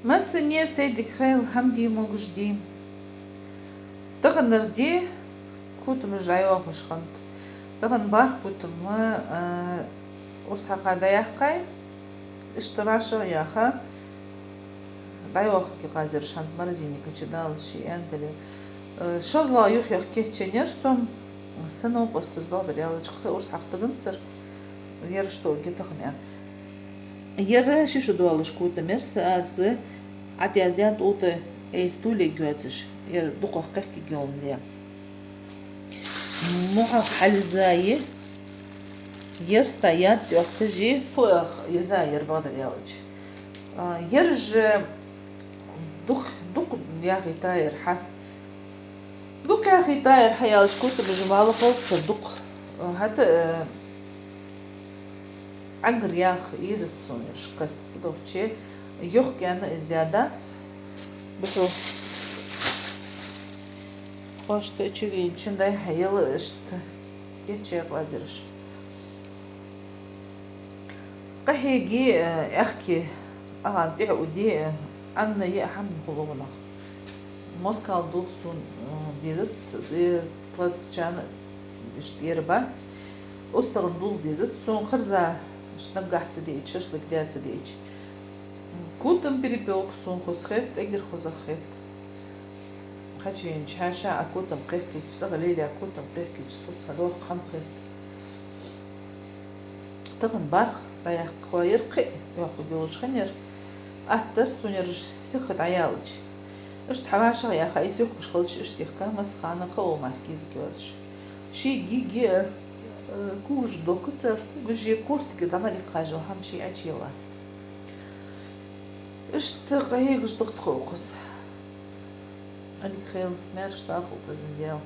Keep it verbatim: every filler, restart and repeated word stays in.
Массане а сайре дика хийла, хӀама де могаш де. Таханара ди котамаш дӀайохаш хиннад. Тахан бархӀ котам, а, урс хьаха дӀаяьккхай. Иштта вӀашагӀъяьха, дӀайохаргья-кх аз ераш хӀанз морозильника чу, Дала ше аьнна дале. Э, шозлагӀа юхаехка кийчъеннаяр со, са новкъостаз, бакъдар аьлча, кхы урс хьаха тиганзар, ераш тоъаргья тахан аьнна. Ер ши шу долаш котам яр са, аз Ӏояздаьд укх тӀа, айса туле йоацаш, ер дукхагӀа кхехкаргйоландаь. Мухьах хьалъиза я, ерста яд йохкаш я, фу ах еза ер, бакъдар аьлча. А, ераш дукха, дукха яхийта яр хьа. Дукха яхийта яр хьа аьлча, котамаш мала хилац дукха. А, хӀаьта, э, Ӏангар яха езац сона ераш кхы. Цудухьа йохка аьнна из даь дац. Бусал кхошта чувенчун дай хьаяла иштта кийчъяьй-кх аз ераш. Къахьега, э, аьхки, ахьан тӀехьа уди, э, Ӏанна я хӀама хулугӀанах. Москал дулх сона, э, дезац, э, тхачарна иштта ер бац. УстагӀан дулх дезац сона, харза, иштта наггахьа ца дийча, шашлык даь ца дийча. Котам перепёлка сона хоза хет, эггара хозагӀа хет. Хьачувенча хьаьша а котам кхехкача, цӀагӀа лелаяь котам кхехкача, цхьа доккха хӀама хет. Тахан бархӀ дӀаяккха, ер кхы а йохка йолаш хиннаяр, аттар сона ераш сиха дӀаяьлча. Иштта хьа вӀашагӀъяьха, из юхкаш хилча, иштта яхка, массахана кхы а ма кизга йоацаш. Ший гига, э, когаш дохкац аз, когаш я, кортига дӀа ма ликхажал хӀама ший Ӏачуйилла. Иштта къахьегаш да-кх тхо укхаза. Ӏадика хийла, маьрша дахалда из Даьла.